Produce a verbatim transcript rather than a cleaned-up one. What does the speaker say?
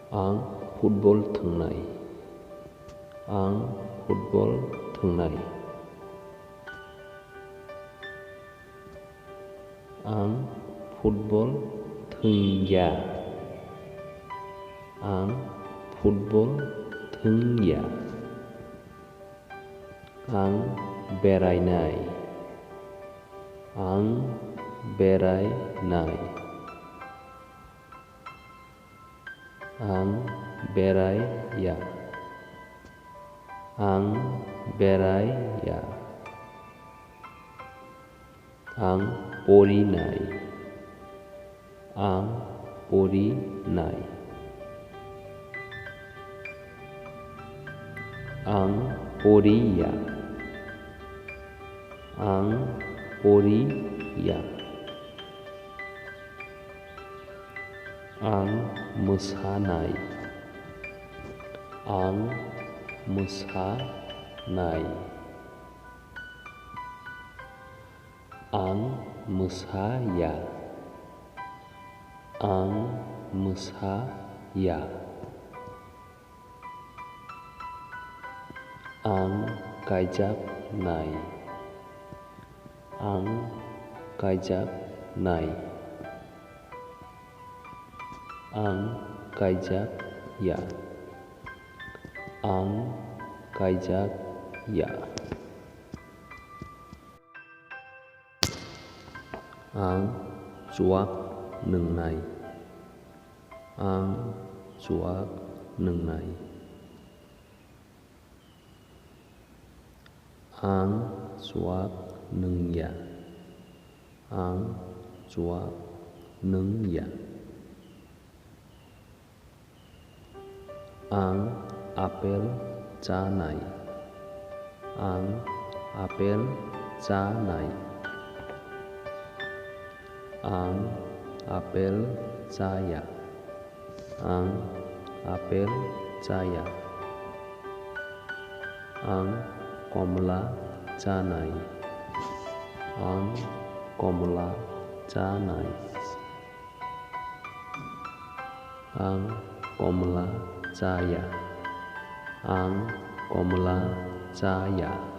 Ang football thwngnai. Ang football thwngnai. Ang football thwngya. Ang football thwngya. Ang berainai. Ang berainai. Ang berai ya. Ang berai ya. Ang porinai. Ang porinai. Ang pori ya. Ang pori ya. Ang mwsanai. Ang mwsanai. Ang mwsa ya. Ang mwsa ya. Ang kaijaknai. Ang kaijaknai. Ang kaijak ya. Ang kaijak ya. Ang chuak nwngnai. Ang chuak nwngnai. Ang chuak nwngya. Ang chuak nwngya. Ang apel chanai. Ang apel chanai. Ang apel chaya. Ang apel chaya. Ang komla chanai. Ang komla chanai. Ang komla chaya. Ang komla chaya.